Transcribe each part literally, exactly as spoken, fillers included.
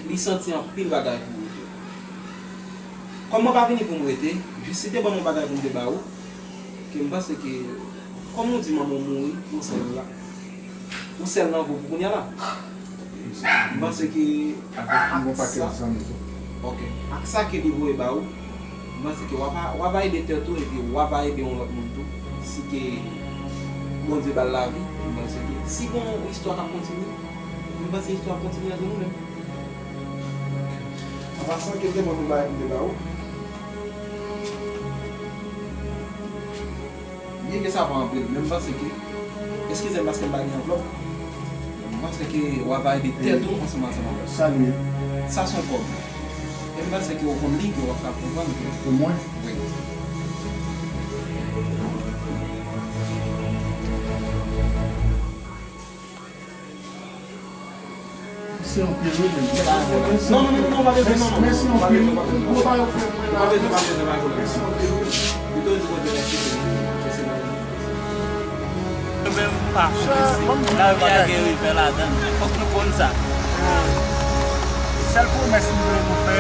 Li santi anpil bagay pou ou tou. Kòm mwen pa vini pou m rete, jis li te ban m yon bagay pou m te ba ou, ke m panse ke, kòm ou di manman w mouri, ou sèl la. Ou sèl nan gwoup ou kounye a la. M panse ke ak sa, ok, ak sa ke li voye ba ou, m panse ke w ap, w ap ede tèt ou epi w ap ede yon lòt moun tou. Si ke Bondye ba l lavi, m panse ke si gon istwa k ap kontinye, m panse istwa ap kontinye antre nou menm. An pasan, ke te bon nou bay pou te ba ou. Byen ke sa pa anpil, men m panse ke, eskize m paske m pa gen anvlòp, m panse ke w ap ede tèt ou ansanm ansanm avè l. Sa l ye? Sa se yon kòb. E m panse ke w konn li, ke w ap ka konprann ke. Pou mwen? Wi. Mèsi anpil, wi, men. Non, non, non, non, pa bezwen, non, non. Mèsi anpil. Gwo bagay ou fè mwen la. Pa bezwen, pa bezwen, pa bezwen. Mèsi anpil, wi. Yo te di Bondye mèsi pou li. Mwen menm m pa kote se lavi a gen revè ladan l. Fòk nou konn sa. Sèl pwomès m vle nou fè,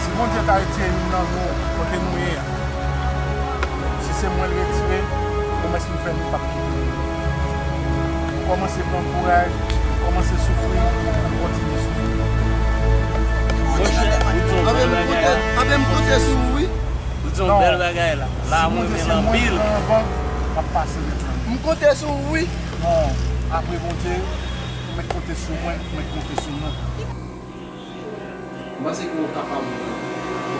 si Bondye ta retire youn nan nou kote nou ye a, si se mwen l retire, pwomès m fè nou p ap kite. Nou kòmanse pran kouraj, nou kòmanse soufri, nou kontinye soufri. Monchè, ou di yon bèl bagay la. Anben, m konte sou ou, wi. Ou di yon bèl bagay la. La, mwen renmen l anpil. Non, si Bondye se mwen ki anvan, m ap pase devan. M konte sou ou, wi. Non, apre Bondye, ou mèt konte sou mwen, ou mèt konte sou nou. M panse ke w kapab, w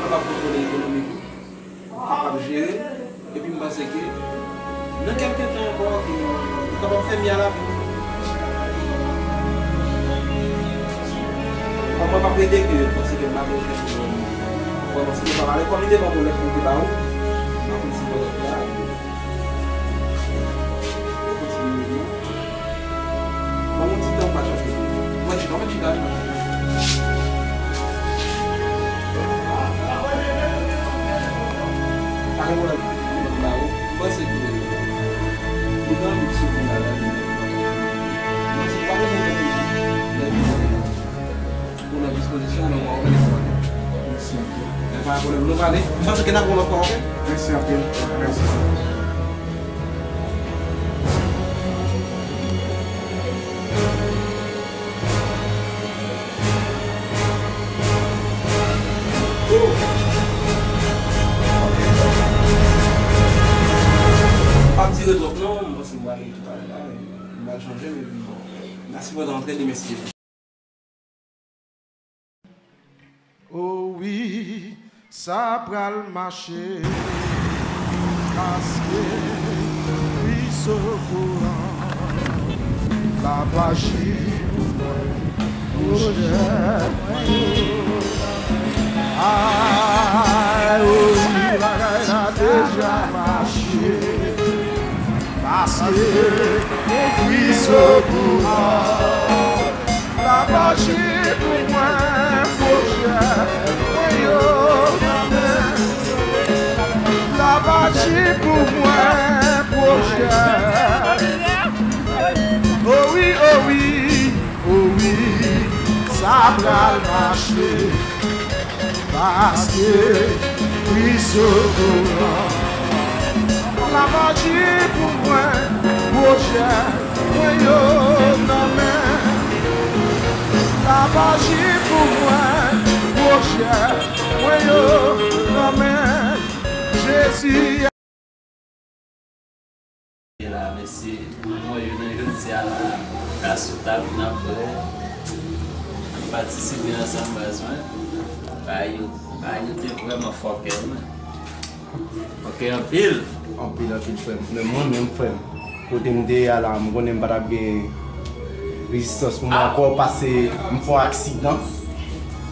kapab kontwole ekonomi w, w kapab jere, epi m panse ke nan kèlke tan ankò, ke w kapab fè mye a lavi. Kòm mwen p ap rete ke, m panse ke m pa gen okenn pwoblèm. Kòm si nou pa pale, kòm li te ban m yon lèt pou m te ba ou, m ap di w lèt la. Kontinye, non? Ban m yon ti tan, m pa chache. Mwen chita, mwen chita, chita. Pa gen pwoblèm. Mwen ba ou. M panse ke ou gen anvi soufri ladan li. Mwen di, pa gen pwoblèm. Lè li Ou nan dispozisyon w, nan mwa w, telefòn. Mèsi anpil. Men pa gen pwoblèm, nou pale. M panse ke n ap wè lòt fwa, oke? Mèsi anpil. Mèsi. Pa dire twòp non, m panse m pral pale la, m pral chanje, men bon. N a sipòte antre de mesye. O wi, sa pral mache, paske Kris okouran, l ap aji pou mwen, pwojè mwen yo. Ay, o wi, bagay la deja mache, paske Kris okouran. L ap aji pou mwen, pwojè mwen yo nan men. L ap aji pou mwen, pwojè. O wi, o wi, o wi, sa pral mache. Paske Kris okouran. L ap aji pou mwen, pwojè mwen yo nan men. L ap aji pou mwen, pwojè mwen yo nan men. Jezi. La, mesye, mwen yo nan jodi a la, ta sou tab, n ap bwè, n ap patisipe ansanm, baz mwen. Bagay yo, bagay yo te vrèman fòkè, wi. Fòkè anpil. Anpil, anpil, frè m. Men mwen menm, frè m, kote m te ye a la, m konnen m pa t ap gen rezistans pou mwen ankò, pase m fè yon aksidan.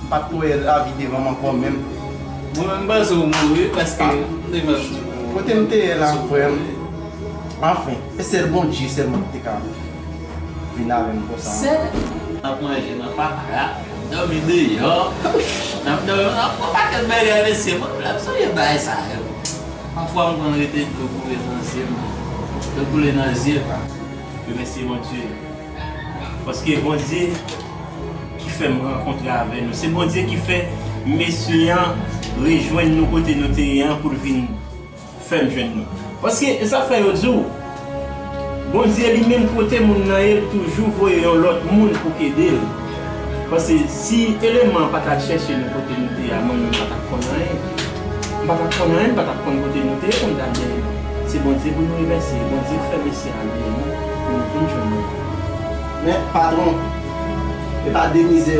M pa t wè lavi devan m ankò menm. Mwen menm, m panse w mouri paske m te mèt. Kote m te ye la, frè m? Anfen, se sèl Bondye sèlman ki te ka vin avè m konsa. Sèl. N ap manje nan papaya, n ap dòmi deyò, n ap dòmi, n ap fè yon pakèt bagay, mesye. Mwen, lè m sonje bagay sa yo, pafwa m konn rete dlo koule nan zye m. Dlo koule nan zye. Remèsye Bondye. Paske Bondye, fè m rankontre avè nou. Se Bondye ki fè mesye an rejwenn nou kote nou te ye an pou l vin fè m jwenn nou. Paske, e sa fè yo di w, Bondye li menm kote moun nan ye, l toujou voye yon lòt moun pou k ede l. Paske si eleman an pa t al chèche nou kote nou te ye a, mwen menm m pa t ap konn anyen. M pa t ap konn anyen, m pa t ap konn kote nou te ye pou m t al dèyè nou. Se Bondye pou nou remèsye, Bondye k fè mesye a al dèyè nou, pou nou vin jwenn nou. Men, patwon, e pa de mizè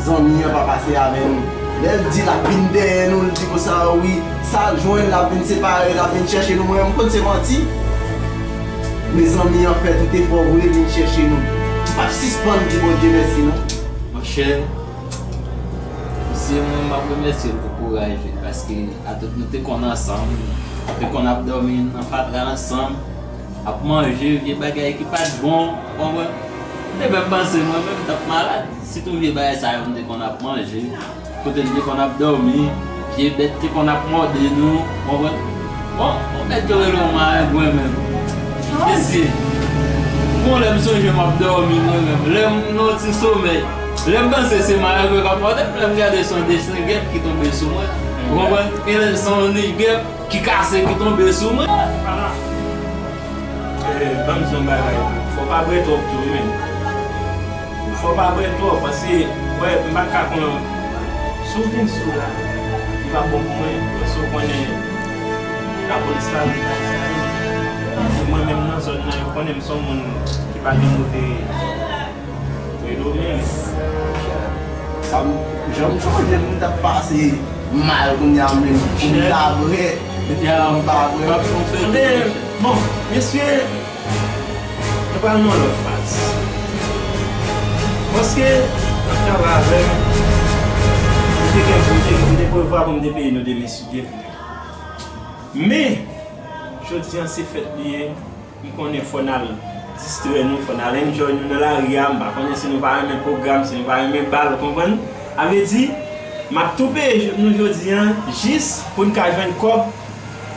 zanmi an pa pase avè nou. Lè l di l ap vin dèyè nou, l di konsa, wi, sa l jwenn, l ap vin separe, l ap vin chèche nou. Mwen menm, m konn se manti. Men zanmi an fè tout efò vre, vin chèche nou. M p ap sispann di Bondye mèsi, non. Monchè, misye, mwen, m ap remèsye l pou kouraj li, paske atò nou te konn ansanm, nou te konn ap dòmi nan fatra ansanm, ap manje vye bagay ki pa t bon, ou konprann? M te menm panse mwen menm m t ap malad, sitou vye bagay sa yo m te konn ap manje, kote n te konn ap dòmi, vye bèt te konn ap mòde nou, ou konprann? Bon, yon bèt yo rele yon marengwen menm. Mesye, bon, lè m sonje m ap dòmi mwen menm, lè m nan yon ti somèy, lè m panse se marengwen k ap mòde m, lè m gade se yon desen gèp ki tonbe sou mwen, ou konprann? Genlè se yon ni gèp ki kase, ki tonbe sou mwen. Eh, ban m di yon bagay tou. Fò w pa bwè twòp tou, wi, menn. Fò w pa bwè twòp, paske, wè, m pa ka konn, si w vin sou la, li pa bon pou mwen, paske w konnen, lapolis la, li pa di anyen. Epi mwen menm nan zòn nan, yo konnen m se yon moun ki pa gen move Wi, Domingue. Sa m, jan m sonje m t ap pase mal kounye a menm, pou m ta bwè, pou m ta bwè. Anben, bon, mesye, nou pral nan yon lòt faz. Paske, nan travay avè m, m te gen, m te, m te prevwa pou m te peye nou demen, si Dye vle. Men, jodi a, se fèt li ye. M konnen fò n al distrè nou, fò n al enjoy nou nan lari a. M pa konnen si nou pa renmen pwogram, si nou pa renmen bal, ou konprann? A vle di, m ap tou peye jou- nou jodi a, jis pou n ka jwenn kòb,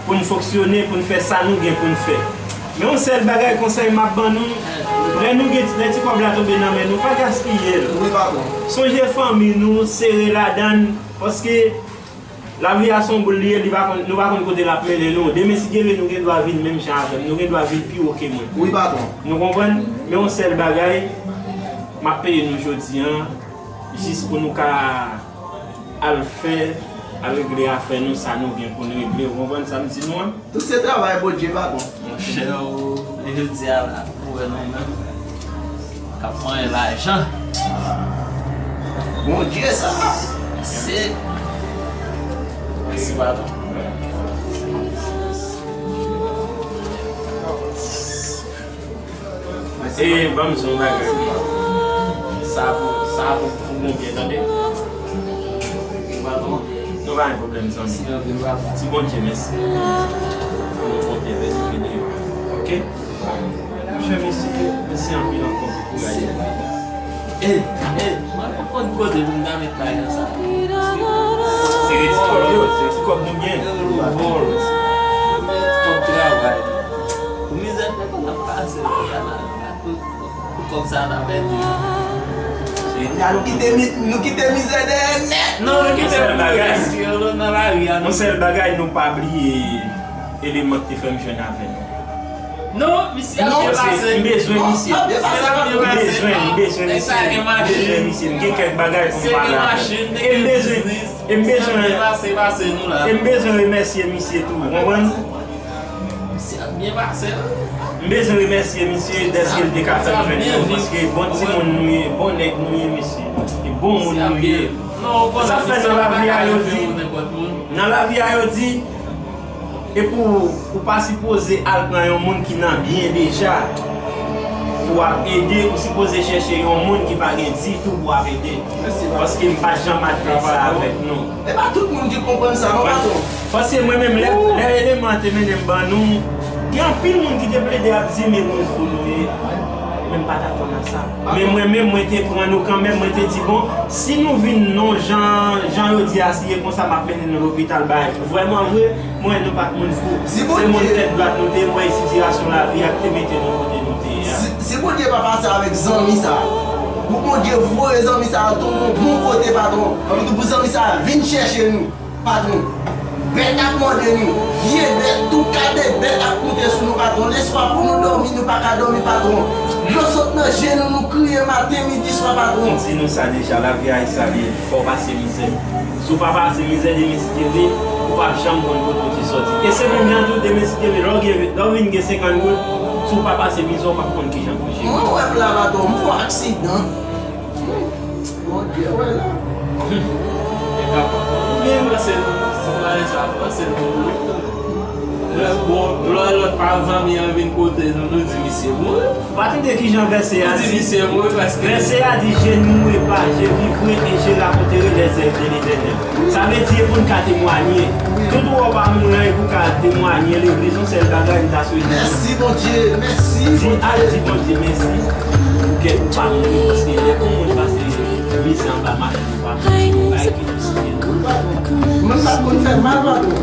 pou n fonksyone, pou n fè sa nou gen pou n fè. Men yon sèl bagay, konsèy m ap ban nou, lè nou gen, lè ti kòb la tonbe nan men nou, pa gaspiye l. Wi, patwon. Sonje fanmi nou, sere ladan l, paske lavi a se yon boul li ye, li pa konn, nou pa konn kote l ap mennen nou. Demen, si Dye vle, nou gen dwa vin menm jan avè m. Nou gen dwa vin pi wo ke mwen. Wi, patwon. Nou konprann? Men yon sèl bagay, m ap peye nou jodi a, jis pou nou ka al fè, al regle afè nou, sa nou gen pou n regle. Ou konprann sa m di nou an? Tout se travay Bondye, patwon. Monchè, jodi a la, ou wè nou menm k ap manyen lajan. Bondye sa! Se, mèsi, patwon. E, ban m di w yon bagay. Sa pou, sa pou, pou Bondye, tande. Patwon, nou pa gen pwoblèm, zanmi. Di Bondye mèsi. Pou nou konte avèk videyo. Oke? Monchè, mèsi, mèsi anpil ankò pou kouraj. E, e, mwen menm konn kote pou m ta met lajan sa. Se ti kòb yo, se ti kòb nou gen. Yo, yo, bòl. Ti kòb travay. Pou mizè, mwen konn ap pase, pou kòb sa ta pèdi. Kounye a nou kite mi-, nou kite mizè dèyè nèt. Non, nou kite mizè nan lari a, non. Yon sèl bagay, nou pa bliye eleman ki te fè m jwenn avè nou. Non, misye ap byen pase. M bezwen misye. M bezwen, m bezwen misye. M bezwen misye. M gen kèk bagay pou m pale avè l. E m bezwen, e m bezwen, e m bezwen remèsye misye tou, ou konprann? Misye ap byen pase, wi. M bezwen remèsye misye dèske l te ka fè m jwenn nou, paske bon timoun nou ye, bon nèg nou ye, mesye. E bon moun nou ye. Sa fè nan lavi a yo di, nan lavi a yo di, e pou ou pa sipoze al pran yon moun ki nan byen deja pou w ap ede, ou sipoze chèche yon moun ki pa gen ditou pou w ap ede. Paske m pa janm al fè sa avèk nou. E pa tout moun ki konprann sa, non, patwon. Paske mwen menm, lè, lè eleman an te mennen m ban nou, gen anpil moun ki te plede ap di, "Men moun fou nou ye." Men m pa t atann a sa. Men mwen menm, mwen te pran nou kanmenm, mwen te di, "Bon, si nou vin non jan, jan yo di a, si e konsa, m ap mennen nou lopital, bagay." Vrèman vre, mwen, nou pa t moun fou. Se moun tèt dwat nou te ye, mwen, sitiyasyon lavi a ki te mete nou kote nou te ye a. Si, si Bondye pa pase avèk zanmi sa, Bondye voye zanmi sa a tonbe yon bon kote, patwon. Anpi tou pou zanmi sa a vin chèche nou, patwon. Bèt ap mòde nou, vye bèt, tou kalite bèt ap moute sou nou, patwon. Lè swa pou nou dòmi, nou pa ka dòmi, patwon. Dlo sot nan je nou, nou kriye maten, midi, swa, patwon. M di nou sa deja, lavi a e sa li ye, fò w pase mizè. Si w pa pase mizè, demen si Dye vle, ou p ap janm konn kote w te sòti. E se menm jan tou, demen si Dye vle, lè w gen, lè w vin gen senkant goud, si w pa pase mizè, w p ap konn kijan pou w jere. Mwen wè m la, patwon, m fè yon aksidan. Bondye wè la. E kapab. Ou byen panse nou, sitwayen sa, panse nou. Bon, lò lòt pa zanmi an vin kote nou, nou di misye mouri. Pa tande kijan vèsè a di. Misye mouri paske vèsè a di, je ne mourrai pas, je vivrai et je raconterai les œuvres de l'Éternel. Sa vle di e pou n ka temwanye. Tout ou wè w pa mouri an, e pou w ka temwanye legliz, yon sèl bagay m ta swete. Mèsi Bondye, mèsi. Di al di Bondye mèsi. Pou kèk ou pa mouri, paske lè yon moun pase mizè anba machin ou pa mouri, ou pa ekite site. Mwen pa konn fè mal, patwon.